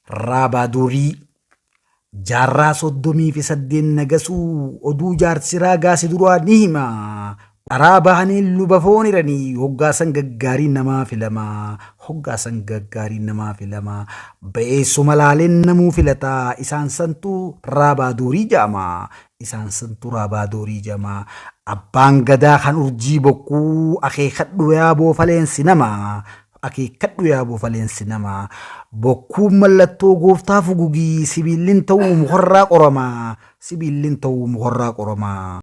Raabaa durii jaarraa 38 nagasuu oduu jaarsi raagaa si duraa ni hima. Dharaa bahanii luba foon hiranii hoggaasan gaggaariin namaa filama. Hoggaasan gaggaariin namaa filama. Ba'eessuma laaleen namuu filata. Isaan santu raabaa durii ja'ama. Isaan santu raabaa durii ja'ama. Abbaan gadaa kan urjii bokkuu akeekadhu yaa boofaleensi nama. Akeekkadhu yaa bofaleensi namaa. Bokkuun mallattoo gooftaa fugugii sibiillin ta'uu mukarraa qorama. Sibiillin ta'uu mukarraa qorama.